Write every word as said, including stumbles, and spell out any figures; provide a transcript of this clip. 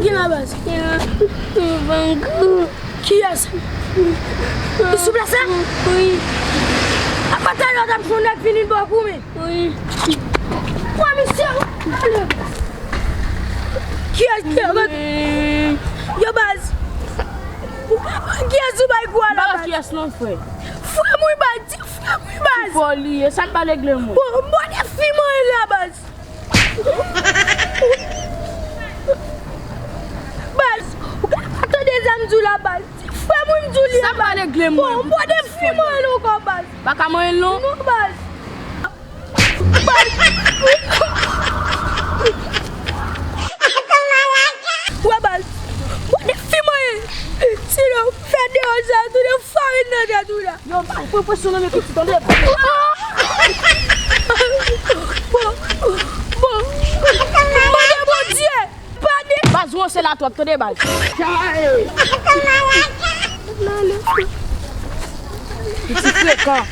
Ki la, baz? Bangou. Kiyès? Li sou plas la? Wi. Apa talè w t ap fè yon nèg vini bò pou men? Wi. Pran misye, w ale. Kiyès ki la, baz? Yo, baz. Kiyès ou bay kou a la, baz? Kiyès non, frè? Frè m wi, baz. Di frè m wi, baz. Fò li ye, sa m pa regle mwen. Bon, bon, de fi mwen la, baz. Baz, ou ka pa tande sa m di w la, baz. Ti frè m wi m di w li ye, baz. Sa pa regle mwen. Bon, bon, de fi mwen ankò, baz. Pa ka manyen l non? Non, baz. Baz. Wè, baz. Bon, de fi mwen ye. Si yo fè deyò sa, tou de farin nan tèt ou la. Yo, pa pran presyon nan men pitit, tande? Bon, bon, bon. Mande Bondye, pa de. Baz, ranse la twòp, tande, baz. Pitit frekan.